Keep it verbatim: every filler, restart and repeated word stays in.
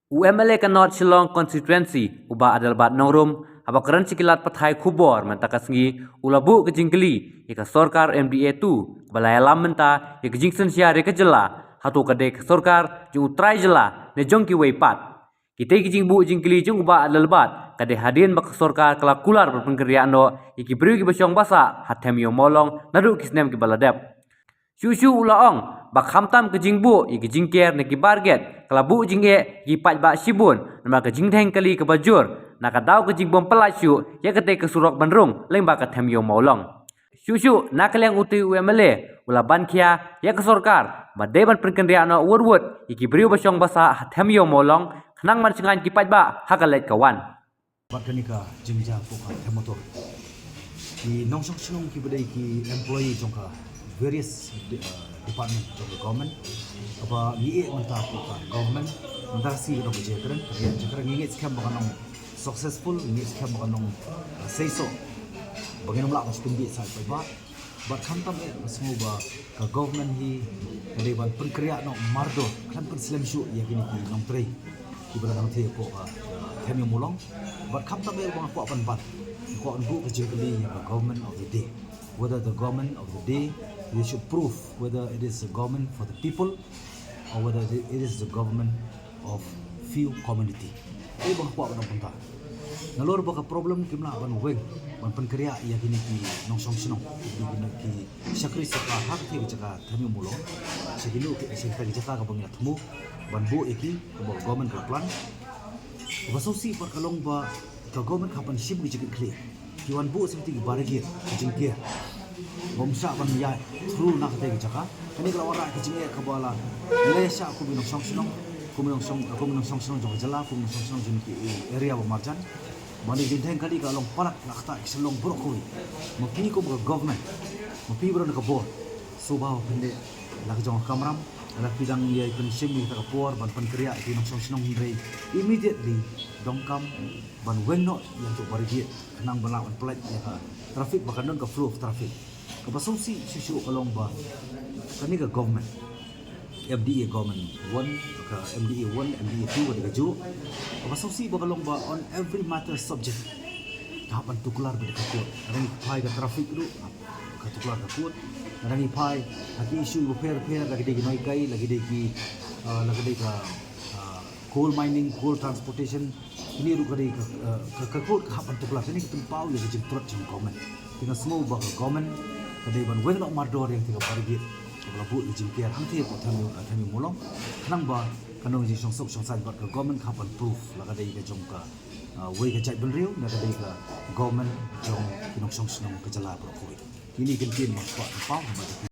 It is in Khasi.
U M L A ka North Shillong Constituency, u Bah Adelbert Nongrum, haba kren sha ki lad pathai khubor mynta ka sngi, u la buh ka jingkylli ïa ka sorkar M D A two, kaba la ïalam mynta ïa ka jingsynshar ïa ka jylla, hato ka dei ka sorkar jong u trai jylla ne jong kiwei pat. Kitei ki jingbuh jingkylli jong u Bah Adelbert ka dei hadien ba ka sorkar ka la kular ban pynkynriah noh ïa ki briew kiba shong ba sah ha Them Ïew Mawlong naduh ki snem kiba la dep. Shuh shuh u la ong ba khamtam ka jingbuh ïa ki jingker ne ki barget, ka la buh jingeh ïa ki paidbah shibun namar ka jingdheng kali kaba jur na ka daw ka jingbym pyllait shuh ïa katei ka surok ban rung lyngba ka Them Ïew Mawlong. Shuh shuh na ka liang utei u M L A u la ban khia ïa ka sorkar ba dei ban pynkynriah noh wut wut ïa ki briew ba shong ba sah ha Them Ïew Mawlong, khnang ban shngaiñ ki paidbah ha ka leit ka wan. Bad kane ka jingjia hapoh ka Them Motor, ki nongshong shnong kiba dei ki employee jong ka various de-, uh, department jong ka government, kaba ngi ïeh mynta hapoh ka government, mynta ka sngi ka dei ka jingkren, ka dei ka jingkren, ngi ngeit skhem ba kan long successful, ngi ngeit skhem ba kan long, uh, seisoh ba ngin ym lah ban shu pynbiej sha ki paidbah. Bad khamtam eh, nga sngew ba ka government hi ka dei ban pynkynriah noh mardor, khlem pynslem shuh ïa kine ki nongtrei kiba dang theh hapoh ka, uh, Them Ïew Mawlong. Bad khamtam eh ba nga kwah ban ban, nga kwah ban buh ka jingkylli ïa ka government of the day, whether the government of the day, they should prove whether it is a government for the people or whether it is the government of few community. Ei ba nga kwah ban ong kumta. Nalor ba ka problem kim lah ban weng ban pynkynriah ïa kine ki nongshong shnong, ïa kine ki shakri sorkar ha katei ka jaka Them Ïew Mawlong, sha kino ki, sha katei ka jaka kaba ngi la thmu ban buh ïa ki, kaba government ka plan. Kaba sngewsih pat ka long ba ka government ka hap ban shim ki jingkitkhlieh. Ki wan buh sha katei ka barrier, ka jingker. Bym shah ban ïaid through na katei ka jaka. Kane ka la wanrah ka jingeh kaba la leh sha kum ki nongshong shnong, kum ki nongshong, kum ki nongshong shnong jong ka jylla, kum ki nongshong shnong jong ki area ba marjan. Ba kane ka jingdheng kali ka long palat na ka ktah ki shnong baroh kawei. Ma phi kum ka government, ma phi baroh na ka bor, sngewbha ban pyndep la ka jong ka kamram. Lada phi dang ïai pynshim ïa kata ka por ban pynkynriah ïa ki nongshong shnong, hynrei immediately donkam ban weng noh ïa kato ka barrier, khnang ba lah ban pyllait ïa ka traffic, ba kan don ka flow of traffic. Kaba sngewsih shuh shuh ka long ba kane ka government, M D A government one, ka M D A one, M D A two ka dei kajuh. Kaba sngewsih ba ka long ba on every matter subject ka hap ban tuklar bad ka court. Lada ngi phai ka traffic ruh ka tuklar ka court. Lada ngi phai ha ki issue bapher bapher, la ki dei ki nonghikai, la ki dei ki, uh, la ki dei ka, uh, coal mining, coal transportation, kine ruh ka dei ka, eh, ka, ka court ka hap ban tuklar. Kane ka pynpaw ïa ka jingtrot jong ka government. Te nga sngew ba ka government ka dei ban weng noh mardor ïa katei ka barrier kaba la buh ïa ka jingker hangtei hapoh Them Ïew, eh, Them Ïew Mawlong, khnang ba kan long ka jingshongsuk shongsaiñ. Bad ka government ka hap ban prove la ka dei ka jong ka, eh, wei ka jaitbynriew ne ka dei ka government jong ki nongshong shnong ka jylla baroh kawei. Kine ki kyntien ba nga kwah pynpaw ha